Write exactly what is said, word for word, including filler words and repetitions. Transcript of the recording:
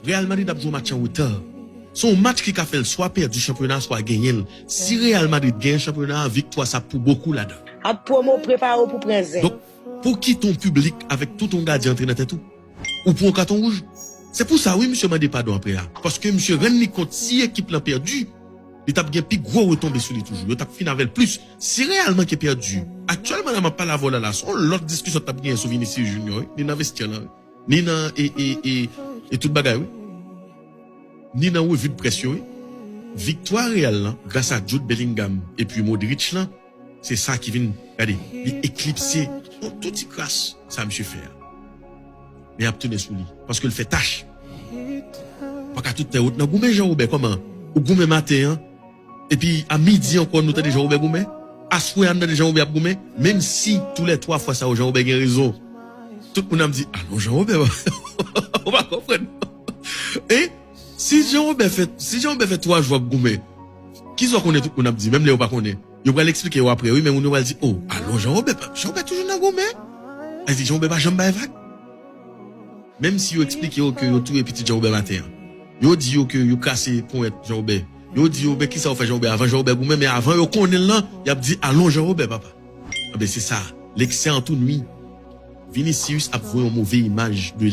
Real Madrid ap jwe yon match an reta. Se yon match ki ka fè l swa pèdi chanpyona a, swa genyen l. Si Real Madrid genyen chanpyona a, viktwa sa pou bokou ladan. Ap pwomo prepare w pou pran zen. Donk, pou kite yon piblik avèk tout yon gadyen antre nan tèt ou, ou pran yon katon wouj. Se pou sa, wi, misye mande padon apre a. Paske misye rann li kont si ekip lan pèdi, li t ap gen pi gwo retonbe sou li toujou. Yo t ap fin avè l plis. Si Real manke pèdi, aktyèlman la m ap pale avè w la, la, se yon lòt diskisyon t ap genyen sou Vinicius Junior, wi. Ni nan vestyè lan, wi. Ni nan e, e, e, e tout bagay, wi. Ni nan revi de près yo, wi. Viktwa Real lan, gras a Jude Bellingham epi Modric lan, se sa ki vin, gade, li eklipse yon tou ti kras sa misye fè a. Men y ap tounen sou li, paske l fè tach. Pa ka tout tè wout nan goumen Jean Robert, kòman? Ou goumen maten an, epi a midi ankò nou tande Jean Robert goumen. Aswè a nou tande Jean Robert ap goumen. Menm si toulètwa fwa sa yo Jean Robert gen rezon. Tout moun ap di, alon Jean Robert, ou pa konprann. E si Jean Robert fè, si Jean Robert fè twa jou ap goumen, kisa w konnen tout moun ap di, menm lè yo pa konnen? Yo pral eksplike yo apre, wi, men moun yo pral di, o, alon Jean Robert, Jean Robert toujou nan goumen. Sa vle di Jean Robert pa janm bay vag. Menm si yo eksplike yo ke yo touye pitit Jean Robert maten an, yo di yo ke yo kase ponyèt Jean Robert, yo di yo, men kisa w fè Jean Robert avan Jean Robert goumen, men avan yo konnen l lan, y ap di, alon Jean Robert, papa. Anben, se sa, l'excès en tout nuit. Vinicius ap voye yon move imaj de